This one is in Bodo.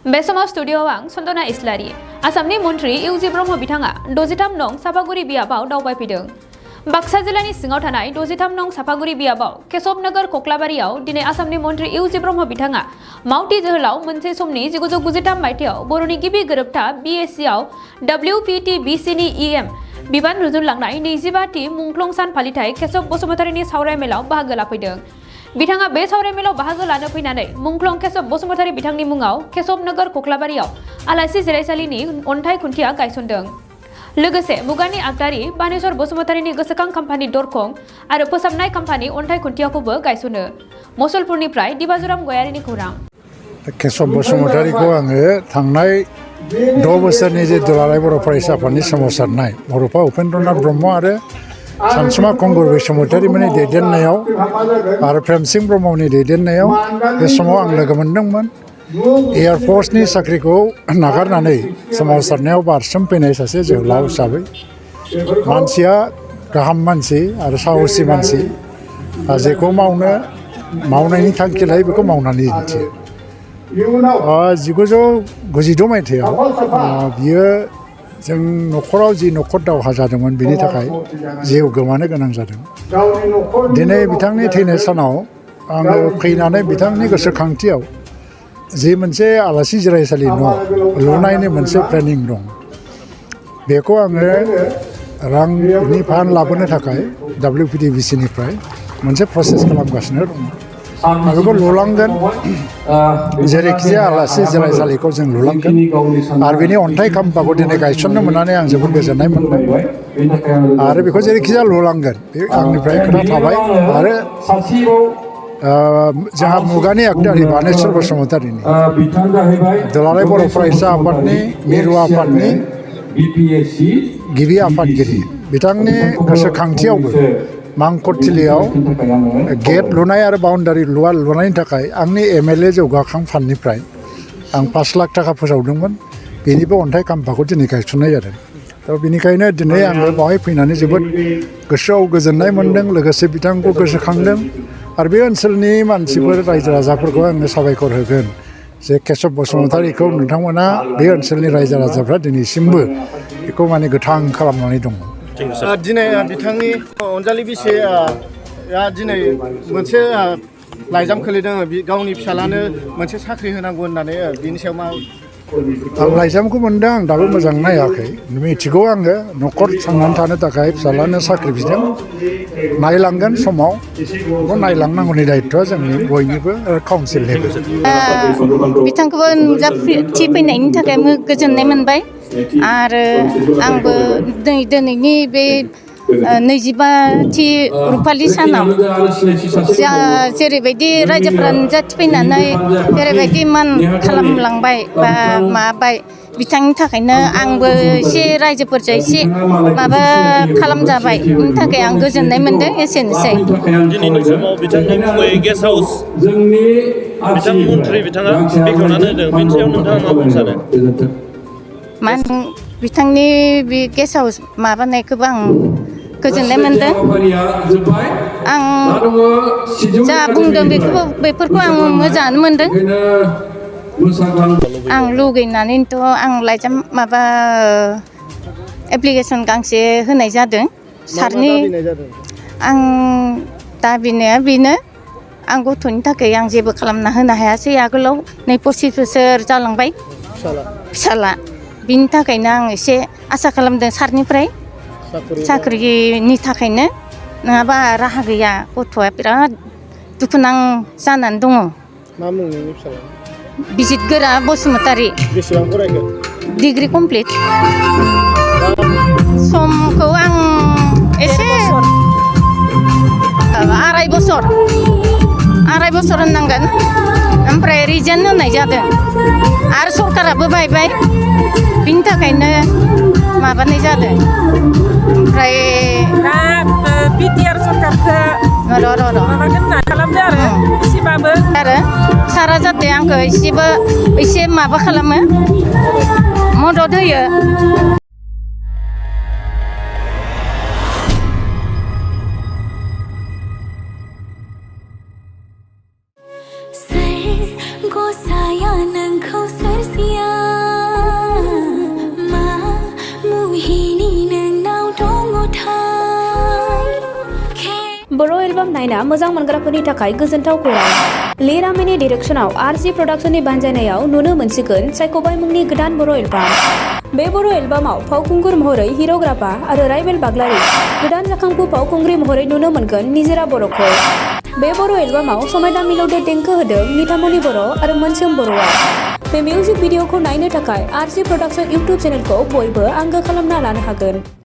बे समाव स्टुडिअ'आव आं सन्दना इस्लारि आसामनि मन्त्रि इउजि ब्रह्म बिथाङा 63 नं सापागुरि बियाबाव दावबायफैदों। बाक्सा जिल्लानि सिङाव थानाय 63 नं सापागुरि बियाबाव केशबनगर कक्लाबारियाव दिनै आसामनि मन्त्रि इउजि ब्रह्म बिथाङा मावथि जोहोलाव मोनसे समनि 1993 मायथाइयाव बर'नि गिबि गोरोबथा BSc आव WPTBC नि EM बिबान रुजुनलांनाय 25थि मुंख्लं सान फालिथाय केशब बसुमतारीनि सावरायमेलाव बाहागो लाफैदों। बिथाङा बे सावरायमेलाव बाहागो लानो फैनानै मुंख्लं केशब बसुमतारी बिथांनि मुङाव केशबनगर कक्लाबारियाव आलासि जिरायसालिनि अन्थाइ खुन्थिया गायसनदों। लोगोसे मुगानि आगदारि बानेश्वर बसुमतारीनि गोसोखां खाम्फानि दरखं आरो फोसाबनाय खाम्फानि अन्थाइ खुन्थियाखौबो गायसनो। मसलपुरनिफ्राय दिबाजुराम गयारिनि खौरां। केशब बसुमतारीखौ आङो थांनाय 6 बोसोरनि जे दुलाराय बर' फरायसा आफादनि सोमावसारनाय बर'फा उपेन्द्रनाथ ब्रह्म आरो सानसुमा कंगुर बसुमतारीमोननि दैदेननायाव आरो प्रेमसिं ब्रह्मनि दैदेननायाव बे समाव आं लोगो मोनदोंमोन। एयारफोर्सनि साख्रिखौ नागारनानै सोमावसारनायाव बारसोमफैनाय सासे जोहोलाव हिसाबै मानसिया गाहाम मानसि आरो साहसि मानसि जेखौ मावनायनि थांखि लायो बेखौ मावनानै दिन्थियो। 1996 मायथाइयाव बियो जों न'खराव जि न'खर दावहा जादोंमोन बेनि थाखाय जिउ गोमानो गोनां जादों। दिनै बिथांनि थैनाय सानाव आङो फैनानै बिथांनि गोसोखांथियाव जि मोनसे आलासि जिरायसालि न' लुनायनि मोनसे प्लेनिं दं बेखौ आङो रांनि फान्ड लाबोनो थाखाय WPTBC निफ्राय मोनसे प्रसेस खालामगासिनो दं। बेखौ लुलांगोन, जेरैखिजाया आलासि जिरायसालिखौ जों लुलांगोन आरो बेनि अन्थाइ खाम्फाखौ दिनै गायसननो मोननानै आं जोबोद गोजोननाय मोनबाय आरो बेखौ जेरैखिजाया लुलांगोन बे आंनिफ्राय खोथा थाबाय। आरो जोंहा मुगानि आगदारि बानेश्वर बसुमतारीनि दुलाराय बर' फरायसा आफादनि मिरु आफादनि गिबि आफादगिरि बिथांनि गोसोखांथियावबो मांखरथिलियाव गेट लुनाय आरो बाउन्डारि लुनायनि थाखाय आंनि MLA जौगाखां फान्डनिफ्राय आं 5 लाख थाखा फोसावदोंमोन। बेनिबो अन्थाइ खाम्फाखौ दिनै गायसननाय जादों। थ' बेनिखायनो दिनै आङो बावहाय फैनानै जोबोद गोसोआव गोजोननाय मोन्दों, लोगोसे बिथांखौ गोसोखांदों आरो बे ओनसोलनि मानसिफोर रायजो राजाफोरखौ आङो साबायखर होगोन जे केशब बसुमतारीखौ नोंथांमोना बे ओनसोलनि रायजो राजाफ्रा दिनैसिमबो बेखौ माने गोथां खालामनानै दङ। दिनै बिथांनि अनजालि बिसिया दिनै मोनसे लाइजाम खोलिदों गावनि फिसालानो मोनसे साख्रि होनांगौ होननानै। बिनि सायाव मा आं लाइजामखौ मोनदों, आं दाबो मोजां नायाखै। मिथिगौ आङो न'खर थांनानै थानो थाखाय फिसालानो साख्रि बिदों, नायलांगोन समाव बेखौ नायलांनांगौनि दायित्वआ जोंनि बयनिबो काउन्सिलनिबो। बिथांखौबो नुजाथिफैनायनि थाखाय गोजोननाय मोनबाय आरो आंबो दिनैनि बे 25थि रुफालि सानाव जेरैबायदि रायजोफोरा नुजाथिफैनानै जेरैबायदि मान खालामलांबाय बा माबाय बिथांनि थाखायनो आंबो एसे रायजोफोरजों एसे माबा खालामजाबाय। बेनि थाखाय आं गोजोननाय मोन्दों। एसेनोसै। दिनैनि समाव बिथांनि मुङै गेस्ट हाउस बिथां मन्त्रि बिथाङा बेखेवनानै होदों, बेनि सायाव नोंथाङा मा बुंनो सानो? बिथांनि बे गेस्ट हाउस माबानायखौबो आं गोजोननाय मोन्दों। आं जा बुंदों बेफोरखौ आं मोजाङानो मोन्दों। आं लुगैनानैथ' आं लाइजाम माबा एप्लिकेसन गांसे होनाय जादों सारनि। आं दाबिनाया बेनो, आं गथ'नि थाखाय आं जेबो खालामना होनो हायासै। आगोलाव 25 बोसोर जालांबाय फिसाला। बिनि थाखायनो आं एसे आसा खालामदों सारनिफ्राय साख्रिनि थाखायनो, नङाबा राहा गैया। गथ'आ बिराद दुखुनां जानानै दङ। मा मुं नोंनि फिसाला? बिजितगोरा बसुमतारी। बेसेबां फरायखो? Degree complete. समखौ आं एसे 2.5 बोसोर होननांगोन। ओमफ्राय रिजेन होनाय जादों आरो सरकाराबो बायबाय, बिनि थाखायनो माबानाय जादों। ओमफ्राय दा BTR सरकारखौ माबागोन होनना खालामदो आरो एसेबाबो आरो सारा जाहाथे आंखौ एसे माबा खालामो, मदद होयो। गसाया नोंखौ सोरजि बर' एलबाम नायना मोजां मोनग्राफोरनि थाखाय गोजोनथाव खौरां लिरामिनि डिरेक्शनाव आरजि प्रडाक्शननि बानजायनायाव नुनो मोनसिगोन सायख'बाय मुंनि गोदान बर' एलबाम बे बर' एलबामाव फावखुंगुर महरै हिर'ग्राफा आरो राइबेल बाग्लारि गोदान जाखांफु फावखुंग्रि महरै नुनो मोनगोन निजिरा बर'खौ बे बर' एलबामाव समायना मिलौदो देंखो होदों निथामनि बर' आरो मोनसोम बर'आ बे मिउजिक भिडिअखौ नायनो थाखाय आरजि प्रडाक्शन इउटुब चेनेलखौ बयबो आंगो खालामना लानो हागोन।